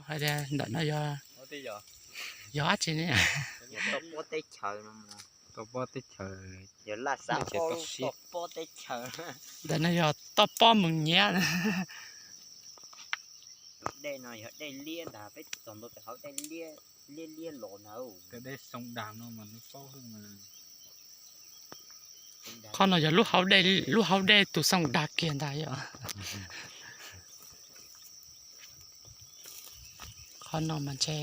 Hais tias ntawm no yog, yog dab tsi ne? Toj pob teb chaws no, toj pob teb chaws, yog laj xav pob, toj pob teb chaws. Ntawm no yog toj pob Mees Nyiav. Tus dej no yog dej liab ntag, peb txog ntua pem hauv dej liab liab liab los ntag. Tus dej Xoo Dam no mas nws paub hwj mas. Qhov no yog lub hauv dej, lub hauv dej tus Xoo Dam kiag ntag yom. Qhov no mas ntshe,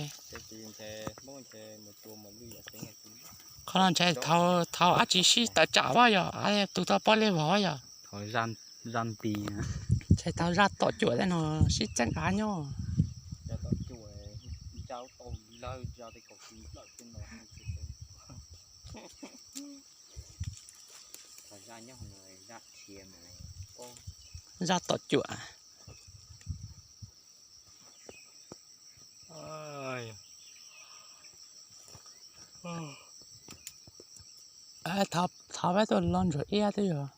qhov no ntshe thaum, thaum dab tsi sib tawm tsam vab yog tus toj pob liab vog yog. Ntshe thaum zaj tom cuam tej no sib txeeb av nyob. Zaj tom cuam. Thov peb tuaj los ntsuag iab twb yog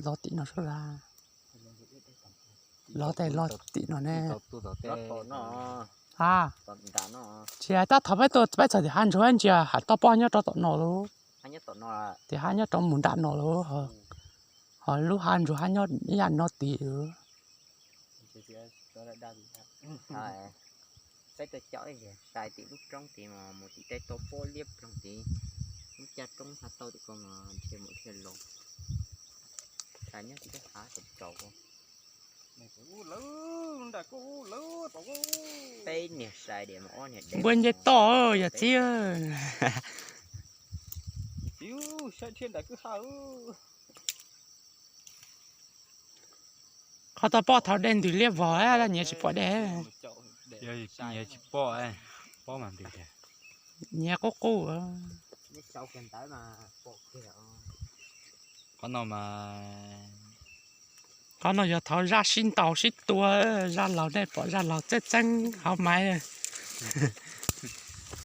los tim no sub la. Los tes los tim no ne. A, tsis hais tab thov peb tuaj peb txog tim hav ntsuag ntsia hav toj pob nyob rau tom no lauj. Tim hav nyob rau mus nram no lauj. Ho lub hav ntsuag hav nyob ib yam no tid. Peb tuaj caum sai tim lub roob tid mas mus tim tej toj pob liab ploog tid. Lub caj roob hav tauj tim ko mas ntshe mus thiaj los. Sai nyob tim tej hav tsaus tsaus. Peb niag sai diam mas ob niag dev. Npuaj nce toj yog txiv. Qhov toj pob thaum dej ntws liab vog, nyias tsis pom dej. Nyias tsis pom, pob mas ntws tiag. Nyias qub qub. Qhov no mas, qhov no yog thaum zaj sib ntaus sib tua, zaj laug nej pom zaj laug txeeb txeeb hauv maiv.